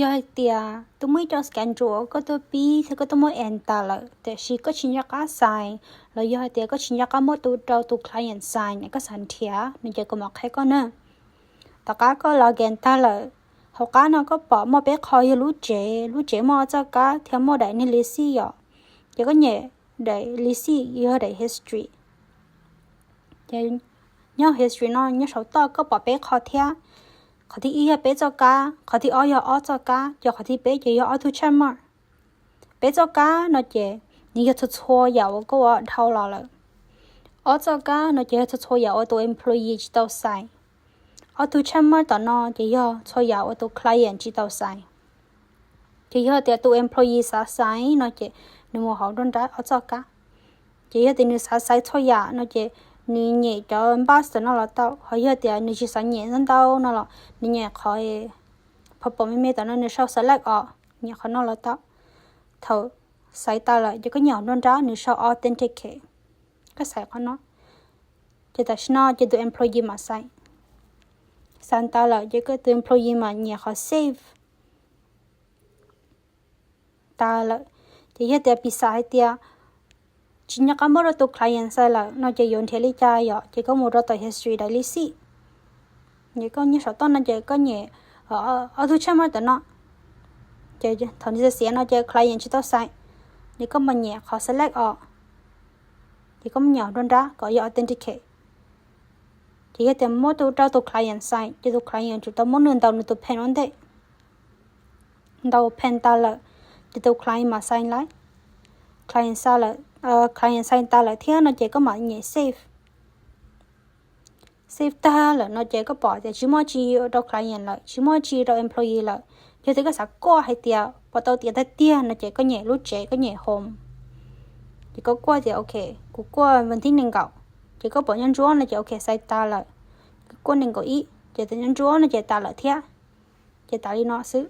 Yog hais tias tus muaj ib co schedule koj tuaj pib thiab koj tuaj muab end tas lawm tiam sis koj tsis nco qab sign, los yog hais tias koj tsis nco qab muab tus rau tus client sign es koj xav nrhiav no ces kuv mam qhia koj na. Tom qab koj log in tag lawm, hauv qab no koj pom muaj peb qho yog lub tsev, lub tsev muaj ob txoj kab thiab muaj daim niag receipt yom. Ces koj nyem daim receipt yog daim history. Ces nyob history no nyob saum toj koj pom peb qho thiab. Qhov thib ib yog peb txoj kab, qhov thib ob yog ob txoj kab, ces qhov thib peb ces yog ob tug check mark. Peb txoj kab no ces nws yog txhua txhua yam uas koj ua dhau los lawm. Ob txoj kab no ces yog txhua txhua yam uas tus employee tsis tau sign. Ob tug check mark tom no ces yog txhua yam uas tus client tsis tau sign. Ces yog tias tus employee xav sign no ces nws mus hauv nruab nrab ob txoj kab. Ces yog tias nws xav sign txhua yam no ces nws nyem cov box tom no los tau, ho yog tias nws tsis xav nyem ntau ntau no los nws nyem qhov pom pom me me tom no nws sau select os, nyem qhov no los tau. Thaum sign tas lawm ces koj nyem nruab nrab nws sau authenticate, koj sign qhov no. Ces tam sim no ces tus employee mam sign. Sign tas lawm ces tus employee mam nyem qhov save. Tas lawm. Ces yog tias piv xam hais tias tsis nco qab muab rau tus client sign lawm no ces yuav nrhiav li cas yom, ces koj mus rau tom history daim receipt. Ces koj nyob saum toj no ces koj nyem ob tug check mark tom no. Ces thaum nws xiav no ces client tsis tau sign, ces koj mam nyem qhov select os, ces koj mam nyem nruab nrab kom yog authenticate. Ces yog tias muab tus rau tus client sign ces tus client tsum tau muab nws ntaus nws tus pen ua ntej. Ntaus pen tas lawm ces tus client mam sign lawm. Client sign lawm, client sign tas lawm thiab no ces koj mam nyem save. Save tag lawm no ces koj pom tias tsis muaj tsi rau client lawm, tsis muaj tsi rau employee lawm. Yog tias koj xav kuaj hais tias puas tau tiav tiag tiag no ces koj nyem lub tsev, koj nyem home. Ces koj kuaj tias ok, kuv kuaj vas thib nees nkaum. Ces koj pom nyob ntsuab no ces ok, sign tas lawm. Kuaj nees nkaum ib ces nyob ntsuab no ces tas lawm thiab. Ces tas li no xwb.